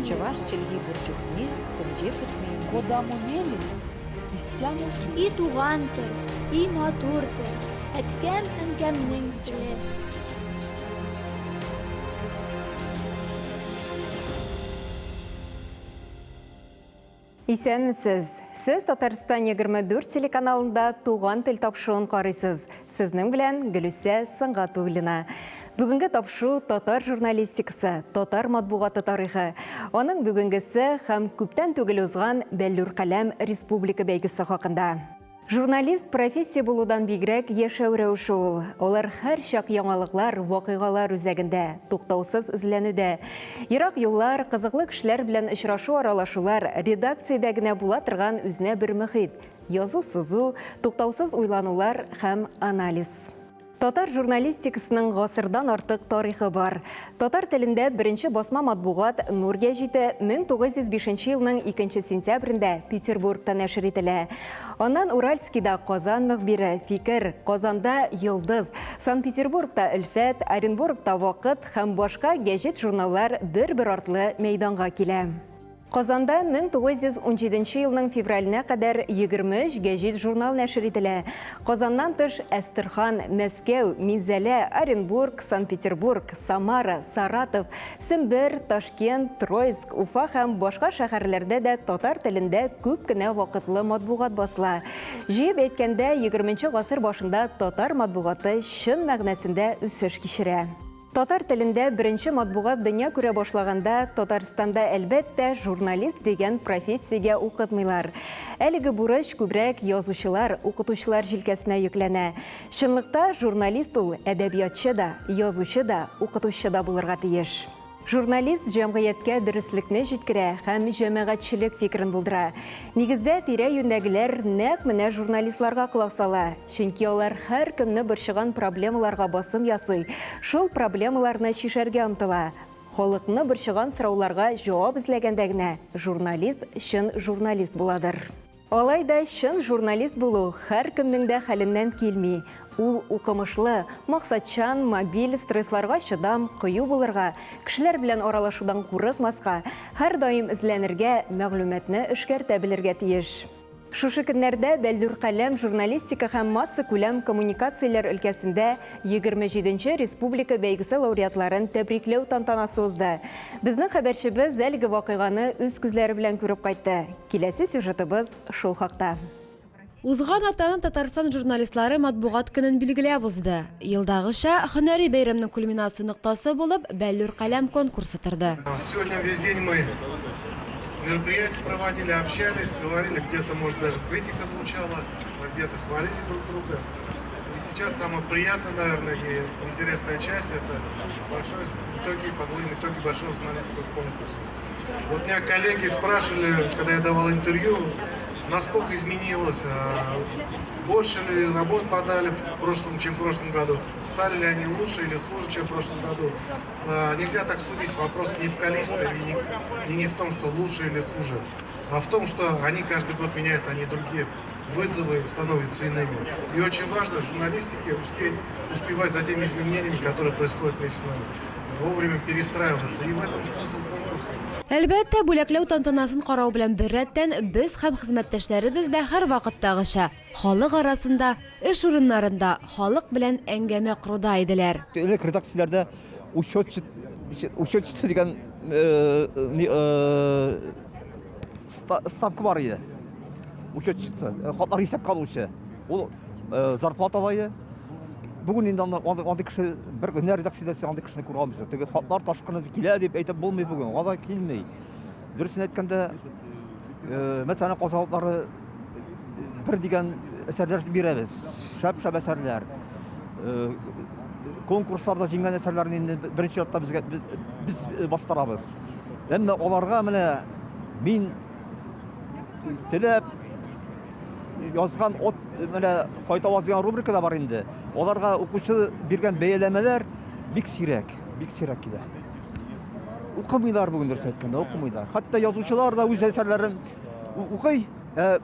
Чӑваш чӗлхи пур чухне тӗнче пӗтмен. Кодамо мелесь, истямо И туган тел, и матур тел, әткәм-әнкәмнең теле. Исәнмесез! Сез Татарстан 24 телеканалында Туган тел тапшыруын карыйсыз. Сезнең белән Гөлүсә Сөнгатуллина. Бүгенге тапшыру татар журналистикасы, татар матбугаты тарихы, аның бүгенгесе һәм күптән түгел узган Бәллүр каләм республика бәйгесе хакында. Журналист профессия булудан бигрәк яшәү рәвеше ул. Алар һәрчак яңалыклар, вакыйгалар үзәгендә, туктаусыз эзләнүдә. Ерак юллар, кызыклы кешеләр белән очрашу-аралашулар, редакциядә генә була торган үзенә бер мөхит, язу-сызу, туктаусыз уйланулар һәм анализ. Татар журналистикасының гасырдан артык тарихы бар. Татар телендә беренче басма матбугат Нур гәҗите 1905 елның 2 сентябрендә Петербургта нәшер ителә. Аннан Уральскида Казан мөхбире, Фикер, Казанда Йолдыз, Санкт-Петербургта Өлфәт, Оренбургта Вакыт һәм башка гәҗит-журналлар бер-бер артлы мәйданга килә. Казанда 1917 елның февраленә кадәр 23 гәҗит-журнал нәшер ителә. Казаннан тыш Әстерхан, Мәскәү, Минзәлә, Оренбург, Санкт-Петербург, Самара, Саратов, Сембер, Ташкент, Троицк, Уфа һәм башка шәһәрләрдә дә татар телендә күп кенә вакытлы матбугат басыла. Җыеп әйткәндә, егерменче гасыр башында татар матбугаты чын мәгънәсендә үсеш кичерә. Татар телендә беренче матбугат дөнья күрә башлаганда, Татарстанда, әлбәттә, журналист дигән профессиягә укытмыйлар. Әлеге бурыч күбрәк язучылар, укытучылар җилкәсенә йөкләнә. Чынлыкта, журналист ул әдәбиятчы да, язучы да, укытучы да булырга тиеш. Журналист җәмгыятькә дөреслекне җиткерә һәм җәмәгатьчелек фикерен булдыра. Нигездә, тирә-юньдәгеләр нәкъ менә журналистларга колак сала, чөнки алар һәркемне борчыган проблемаларга басым ясый, шул проблемаларны чишәргә омтыла. Халыкны борчыган сорауларга җавап эзләгәндә генә журналист чын журналист буладыр. Алай да чын журналист булу һәркемнең дә хәленнән килми. Ул укымышлы, максатчан, мобиль, стрессларга чыдам, кыю булырга, кешеләр белән аралашудан курыкмаска, һәрдаим эзләнергә, мәгълүматны эшкәртә белергә тиеш. Шушы көннәрдә Бәллүр каләм журналистика һәм массакүләм коммуникацияләр өлкәсендә 27 нче республика бәйгесе лауреатларын тәбрикләү тантанасы узды. Безнең хәбәрчебез әлеге вакыйганы үз күзләре белән күреп кайтты. Киләсе сюжетыбыз шул хакта. Узган атнаны Татарстан журналистлары матбугат көнен билгеләп узды. Елдагыча, һөнәри бәйрәмнең кульминация ноктасы булып Бәллүр каләм конкурсы торды. Сегодня весь день мы мероприятия проводили, общались, говорили, где-то, может, даже критика звучала, где-то хвалили друг друга. И сейчас самая приятная, наверное, и интересная часть – это большой итоги, подводим итоги большого журналистского конкурса. Вот меня коллеги спрашивали, когда я давал интервью, насколько изменилось, больше ли работ подали в прошлом, чем в прошлом году, стали ли они лучше или хуже, чем в прошлом году. Нельзя так судить, вопрос не в количестве и не в том, что лучше или хуже, а в том, что они каждый год меняются, они другие, вызовы становятся иными. И очень важно в журналистике успеть, успевать за теми изменениями, которые происходят вместе с нами, вовремя перестраиваться. И в этом смысл конкурса. Әлбәттә, бүләкләү тантанасын карау белән беррәттән, без һәм хезмәттәшләребез дә һәрвакыттагыча, халык арасында, эш урыннарында халык белән әңгәмә коруда иделәр. Элек редакцияләрдә учетчы, учетчица дигән ставка бар иде. Учетчица, хатлар исәпкә алучы. Ул зарплата ала иде. Бүген инде андый кеше бер генә редакциядә син андый кешене күрә алмыйсың. Теге хатлар ташкыны килә дип әйтеп булмый бүген. Алай килми. Дөресен әйткәндә, мәсәлән, Казан утлары бер дигән әсәрләр бирәбез. Шәп-шәп әсәрләр. Конкурсларда җиңгән әсәрләрне инде беренче чиратта безгә без бастырабыз. Әмма аларга менә мин теләп язган от менә кайтаваз дигән рубрика да бар инде. Аларга укучы биргән бәяләмәләр бик сирәк, бик сирәк килә. Укымыйлар бүген дөрес әйткәндә, укымыйлар. Хәтта язучылар да үз әсәрләрен укый, ә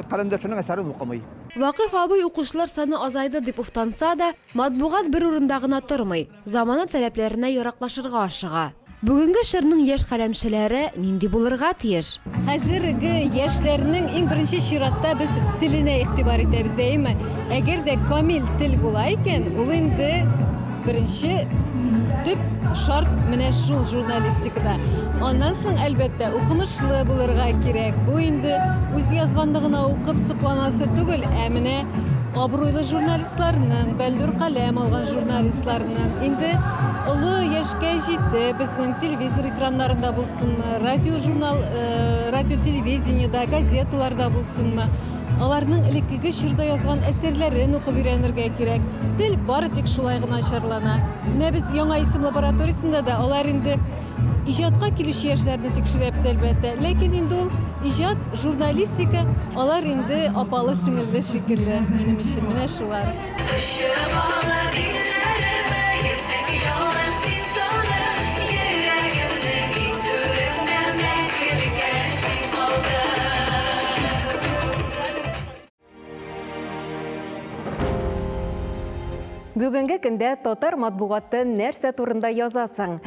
каләмдәшенең әсәрен укымый. Вакыйф абый укучылар саны азайды дип уфтанса да, матбугат бер урында гына тормый, замана таләпләренә яраклашырга ашыга. Бүгенге чорның яшь каләмчеләре нинди булырга тиеш? Хәзерге яшьләрнең иң беренче чиратта без теленә игътибар итәбез, әйеме? Әгәр дә камил тел була икән, ул инде беренче төп шарт менә шул журналистикада. Аннан соң, әлбәттә, укымышлы булырга кирәк. Бу инде үзе язганны гына укып сокланасы түгел, ә менә абруйлы журналистларның, бәллүр каләм алган журналистларның, инде олы яшькә җитеп, безнең телевизор экраннарында булсынмы, радиожурнал, э, радио-телевидениедә, газеталарда булсынмы, Аларның элеккеге чорда язган әсәрләрен укып өйрәнергә кирәк. Тел бары тик шулай гына начарлана. Менә без Яңа исем лабораториясендә дә алар инде иҗатка килүче яшьләрне тикшерәбез, әлбәттә. Ләкин инде ул иҗат, журналистика, алар инде апалы-сеңелле шикелле минем өчен. Менә шулар. Очып алып иңнәремә йөртеп ялым син саны, Йөрәгемнең иң түрендә мәңгелеккә син калдың. Бүгенге көндә татар матбугаты нәрсә турында яза соң?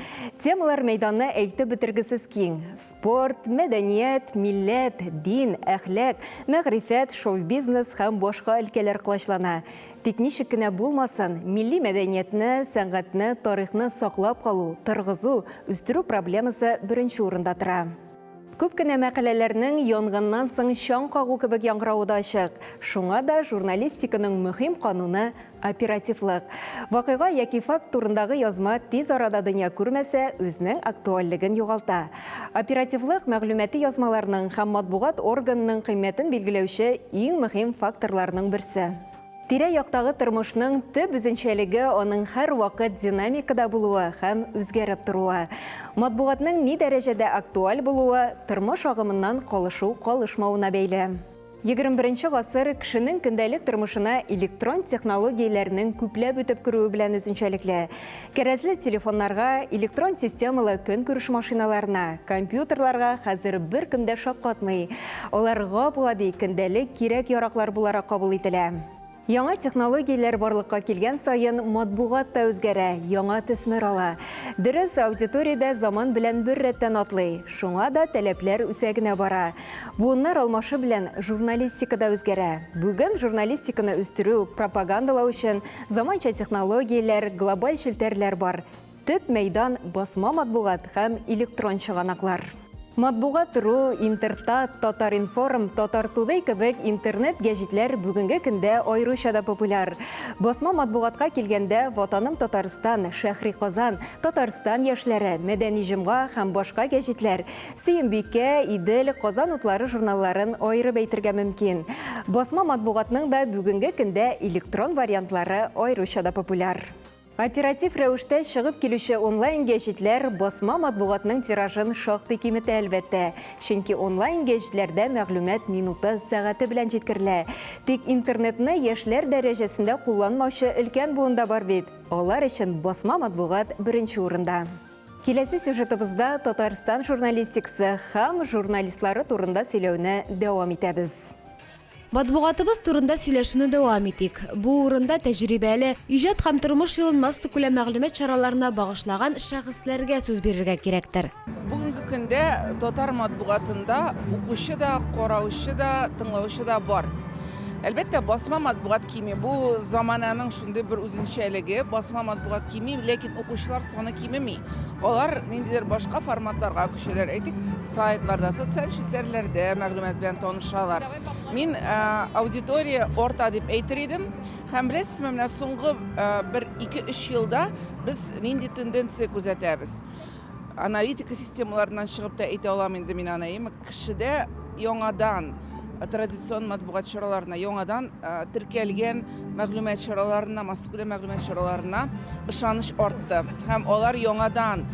Темалар мәйданы әйтеп бетергесез киң. Спорт, мәдәният, милләт, дин, әхлак, мәгърифәт, шоу-бизнес һәм башка өлкәләр колачлана. Тик ничек кенә булмасын, милли мәдәниятне, сәнгатьне, тарихны саклап калу, торгызу, үстерү проблемасы беренче урында тора. Күп кенә мәкаләләрнең янгыннан соң чаң кагу кебек яңгыравы да ачык. Шуңа да журналистиканың мөһим кануны, оперативлык. Вакыйга яки факт турындагы язма тиз арада дөнья күрмәсә, үзенең актуальлеген югалта. Оперативлык, мәгълүмати язмаларның һәм матбугат органының кыйммәтен билгеләүче иң мөһим факторларның берсе. Тирә-яктагы тормышның төп үзенчәлеге аның һәрвакыт динамикада булуы һәм үзгәреп торуы. Матбугатның ни дәрәҗәдә актуаль булуы тормыш агымыннан калышу-калышмавына бәйле. 21 гасыр кешенең көндәлек тормышына электрон технологияләрнең күпләп үтеп керүе белән үзенчәлекле. Кәрәзле телефоннарга, электрон системалы көнкүреш машиналарына, компьютерларга хәзер беркем дә шаккатмый. Алар гап-гади көндәлек кирәк-яраклар буларак кабул ителә. Яңа технологияләр барлыкка килгән саен матбугат та үзгәрә, яңа төсмер ала. Дөрес, аудитория дә заман белән бер рәттән атлый. Шуңа да таләпләр үсә генә бара. Буыннар алмашы белән журналистика да үзгәрә. Бүген журналистиканы үстерү, пропагандалау өчен заманча технологияләр, глобаль челтәрләр бар. Төп мәйдан, басма матбугат һәм электрон чыганаклар. Матбугат ру, Интертат, Татар-информ, Татар Тудей кебек интернет гәҗитләр бүгенге көндә аеруча да популяр. Басма матбугатка килгәндә, Ватаным Татарстан, Шәһри Казан, Татарстан яшьләре, Мәдәни җомга һәм башка гәҗитләр, Сөембикә, Идел, Казан утлары журналларын аерып әйтергә мөмкин. Басма матбугатның да бүгенге көндә электрон вариантлары аеруча да популяр. Оператив рәвештә чыгып килүче онлайн гәҗитләр басма матбугатның тиражын шактый киметә, әлбәттә. Чөнки онлайн гәҗитләрдә мәгълүмат минуты, сәгате белән җиткерелә. Тик интернетны яшьләр дәрәҗәсендә кулланмаучы өлкән буын да бар бит. Алар өчен басма матбугат беренче урында. Киләсе сюжетыбызда Татарстан журналистикасы һәм журналистлары турында сөйләүне дәвам итәбез. Матбугатыбыз турында сөйләшүне дәвам итик. Бу урында тәҗрибәле, иҗат һәм тормыш юлын массакүләм мәгълүмат чараларына багышлаган шәхесләргә сүз бирергә кирәктер. Бүгенге көндә татар матбугатында укучы да, караучы да, тыңлаучы да бар. Әлбәттә, басма матбугат кими. Бу замананың шундый бер үзенчәлеге. Басма матбугат кими, ләкин укучылар саны кимеми. Алар ниндидер башка форматларга күчәләр. Әйтик, сайтларда, социаль челтәрләрдә мәгълүмат белән танышалар. Мин аудитория арта дип әйтер идем. Һәм беләсезме, менә соңгы бер ике-өч елда без нинди тенденция күзәтәбез? Аналитика системаларыннан чыгып та әйтә алам инде мин аны, әйеме? Кешедә яңадан традицион матбугат чараларына, яңадан теркәлгән мәгълүмат чараларына, массакүләм мәгълүмат чараларына ышаныч артты. Һәм алар яңадан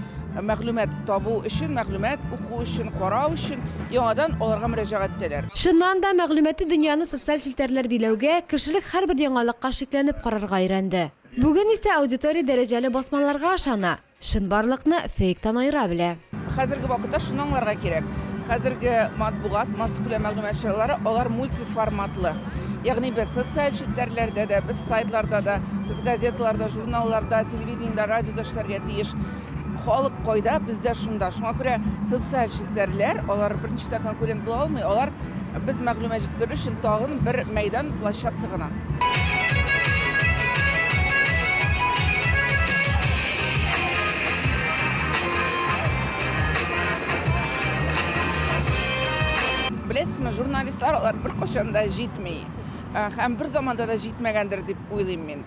мәгълүмат табу өчен, мәгълүмат уку өчен, карау өчен яңадан аларга мөрәҗәгать итәләр. Чыннан да, мәгълүмати дөньяны социаль челтәрләр биләүгә, кешелек һәрбер яңалыкка шикләнеп карарга өйрәнде. Бүген исә аудитория дәрәҗәле басмаларга ышана. Чынбарлыкны фейктан аера белә. Хәзерге вакытта шуны аңларга кирәк, хәзерге матбугат, массакүләм мәгълүмат чаралары, алар мультиформатлы. Ягъни без социаль челтәрләрдә дә, без сайтларда да, без газеталарда, журналларда, телевидениедә, радиода эшләргә тиеш. Халык кайда, без дә шунда. Шуңа күрә социаль челтәрләр, алар берничек тә конкурент була алмый, алар без мәгълүмат җиткерер өчен тагын бер мәйдан, площадка гына. Беләсезме, журналистлар алар беркайчан да җитми. Һәм бер заманда да җитмәгәндер дип уйлыйм мин.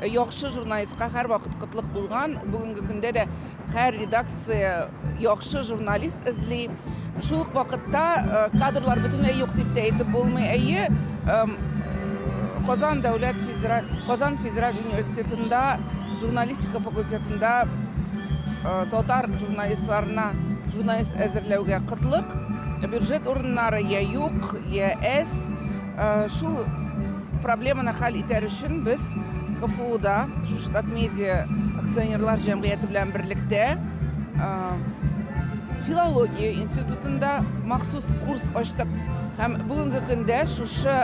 Яхшы журналистка һәрвакыт кытлык булган. Бүгенге көндә дә һәр редакция яхшы журналист эзли. Шул ук вакытта кадрлар бөтенләй юк дип тә әйтеп булмый. Әйе, Казан дәүләт федераль Казан федераль университетында журналистика факультетында татар журналистларына журналист әзерләүгә кытлык. Бюджет урыннары я юк, я әз. Шул проблеманы хәл итәр өчен без КФУда, шушы Татмедиа акционерлар җәмгыяте белән берлектә филология институтында махсус курс ачтык. Һәм бүгенге көндә шушы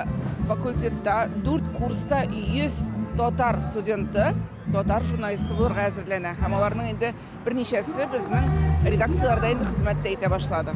факультетта 4 курста 100 татар студенты татар журналисты булырга әзерләнә. Һәм аларның инде Берничәсе безнең редакцияләрдә инде хезмәт тә итә башлады.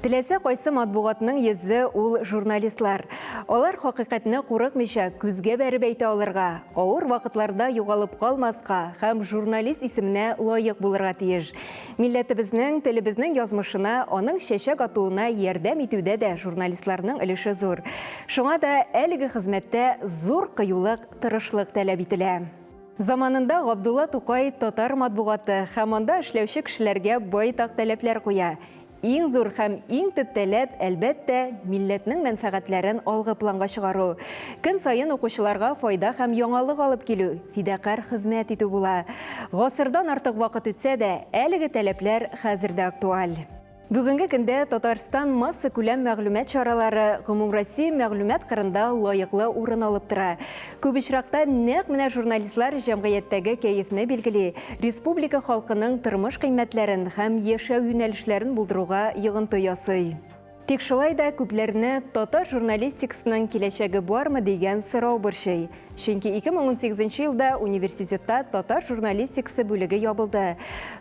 Теләсә кайсы матбугатның йөзе ул журналистлар. Алар хакыйкатьне курыкмыйча күзгә бәреп әйтә алырга, авыр вакытларда югалып калмаска һәм журналист исеменә лаек булырга тиеш. Милләтебезнең, телебезнең язмышына, аның чәчәк атуына ярдәм итүдә дә журналистларның өлеше зур. Шуңа да әлеге хезмәттә зур кыюлык, тырышлык таләп ителә. Заманында Габдулла Тукай татар матбугаты һәм анда эшләүче кешеләргә байтак таләпләр куя. Иң зур һәм иң төп таләп, әлбәттә, милләтнең мәнфәгатьләрен алгы планга чыгару. Көн саен укучыларга файда һәм яңалык алып килү, фидакарь хезмәт итү була. Гасырдан артык вакыт үтсә дә, әлеге таләпләр хәзер дә актуаль. Бүгенге көндә Татарстан массакүләм мәгълүмат чаралары гомумроссия мәгълүмат кырында лаеклы урын алып тора. Күп очракта нәкъ менә журналистлар җәмгыятьтәге кәефне билгели, республика халкының тормыш кыйммәтләрен һәм яшәү юнәлешләрен булдыруга йогынты ясый. Тик шулай да күпләрне татар журналистикасының киләчәге бармы дигән сорау борчый. Чөнки 2018 елда университетта татар журналистикасы бүлеге ябылды.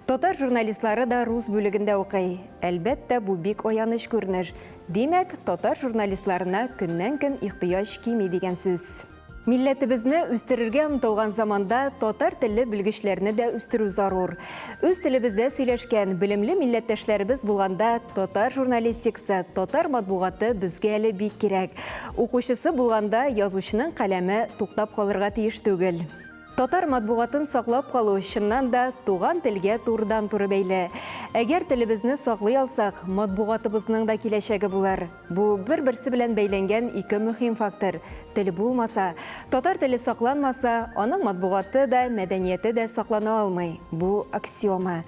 Татар журналистлары да рус бүлегендә укый. Әлбәттә, бу бик аяныч күренеш. Димәк, татар журналистларына көннән-көн ихтыяҗ кими дигән сүз. Милләтебезне үстерергә омтылган заманда татар телле белгечләрне дә үстерү зарур. Үз телебездә сөйләшкән, белемле милләттәшләребез булганда татар журналистикасы, татар матбугаты безгә әле бик кирәк. Укучысы булганда язучының каләме туктап калырга тиеш түгел. Татар матбугатын саклап калу, чыннан да, туган телгә турыдан-туры бәйле. Әгәр телебезне саклый алсак, матбугатыбызның да киләчәге булыр. Бу бер-берсе белән бәйләнгән ике мөһим фактор. Тел булмаса, татар теле сакланмаса, аның матбугаты да, мәдәнияте дә саклана алмый. Бу, аксиома.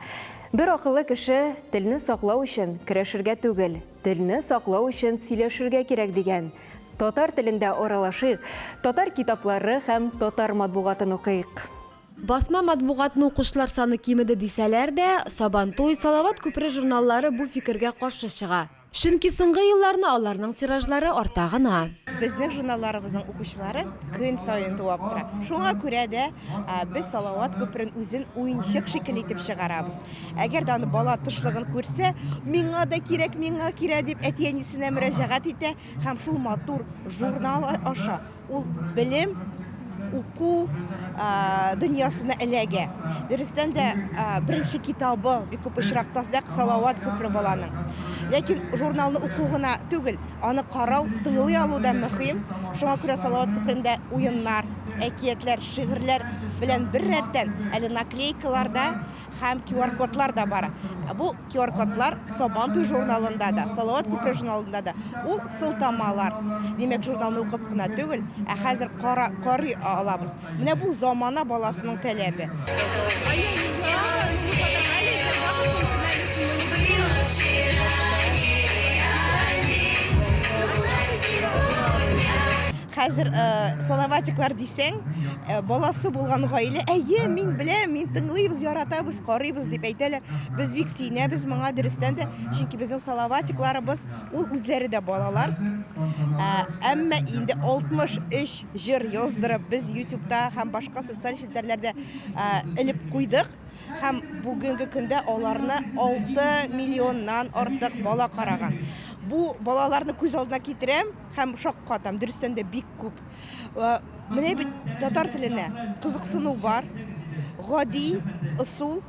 Бер акыллы кеше, телне саклау өчен көрәшергә түгел, телне саклау өчен сөйләшергә кирәк, дигән. Татар телендә аралашыйк, татар китаплары һәм татар матбугатын укыйк. Басма матбугатны укучылар саны кимеде дисәләр дә, Сабантуй, Салават күпере журналлары бу фикергә каршы чыга. Чөнки соңгы елларны аларның тиражлары арта гына. Безнең журналларыбызның укучылары көн саен туа тора. Шуңа күрә дә без Салават күперен үзен уенчык шикелле итеп чыгарабыз. Әгәр дә аны бала тышлыгын күрсә, миңа да кирәк, миңа кирәк дип әти-әнисенә мөрәҗәгать итә. Һәм шул матур журнал аша ул белем, уку дөньясына эләгә. Дөрестән дә, беренче китабы бик күп очракта нәкъ Салават күпере баланың. Ләкин журналны уку гына түгел, аны карау, тыңлый алу да мөһим. Шуңа күрә Салават күперендә уеннар, әкиятләр, шигырьләр белән беррәттән әле наклейкалар да һәм QR-кодлар да бар. Бу QR-кодлар Сабан туй журналында да, Салават күпере журналында да. Ул сылтамалар. Димәк, журналны укып кына түгел, ә хәзер кара, карый алабыз. Менә бу замана баласының таләбе. Хәзер Салаватиклар дисәң, баласы булган гаилә, әйе, мин беләм, мин тыңлыйбыз, яратабыз, карыйбыз дип әйтәләр. Без бик сөенәбез моңа, дөрестән дә, чөнки безнең Салаватикларыбыз ул үзләре дә балалар. Әмма инде 63 җыр яздырып, без YouTube'та һәм башка социаль челтәрләрдә элеп куйдык. Һәм бүгенге көндә аларны 6 миллионнан артык бала караган. Бу балаларны күз алдына китерәм һәм шаккатам, дөрестән дә бик күп. Менә бит татар теленә кызыксыну бар. Гади ысул,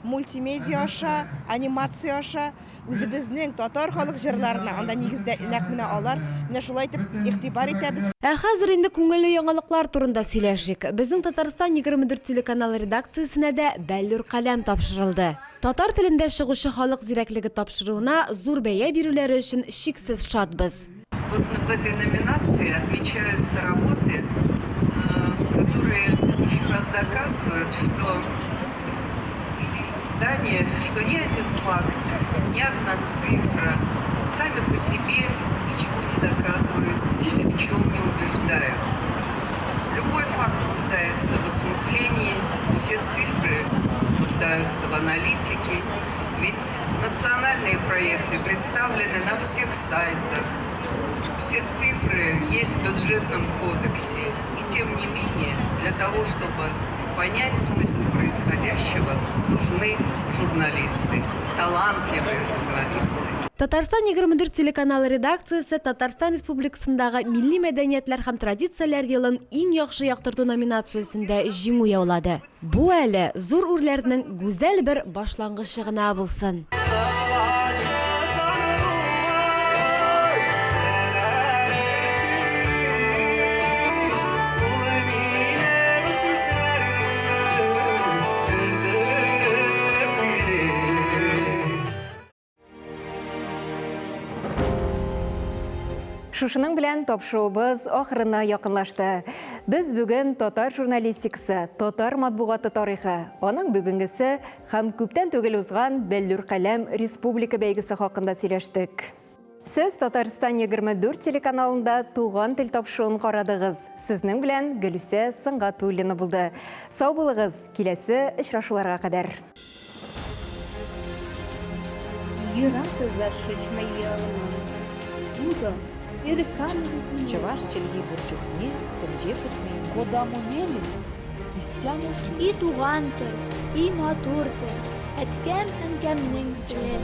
мультимедиа аша, анимация аша үзебезнең татар халык җырларына, анда нигездә нәкъ менә алар, менә шулай итеп игътибар итәбез. Ә хәзер инде күңелле яңалыклар турында сөйләшик. Безнең Татарстан 24 телеканалы редакциясенә дә Бәллүр каләм тапшырылды. Татар телендә чыгучы Халык зирәклеге тапшыруына зур бәя бирүләре өчен чиксез шатбыз. Вот в этой номинации отмечаются работы, которые еще раз доказывают, что издание, что ни один факт, ни одна цифра сами по себе ничего не доказывают и ни в чем не убеждают. Любой факт нуждается в осмыслении, все цифры нуждаются в аналитике, ведь национальные проекты представлены на всех сайтах, все цифры есть в бюджетном кодексе. И тем не менее, для того, чтобы понять смысл происходящего, нужны журналисты, талантливые журналисты. Татарстан 24 телеканалы редакциясе Татарстан Республикасындагы милли мәдәниятләр һәм традицияләр елын иң яхшы яктырту номинациясендә җиңү яулады. Бу әле зур үрләрнең гүзәл бер башлангычы гына булсын. Шушының белән тапшыруыбыз ахырына якынлашты. Без бүген татар журналистикасы, татар матбугаты тарихы, аның бүгенгесе һәм күптән түгел узган Бәллүр каләм республика бәйгесе хакында сөйләштек. Сез Татарстан 24 телеканалында Туган тел тапшыруын карадыгыз. Сезнең белән Гөлүсә Сөнгатуллина булды. Сау булыгыз, киләсе очрашуларга кадәр. Чӑваш чӗлхи пур чухне тӗнче пӗтмен. Кодамо мелесь, истямо И туган тел, и матур тел, әткәм-әнкәмнең теле.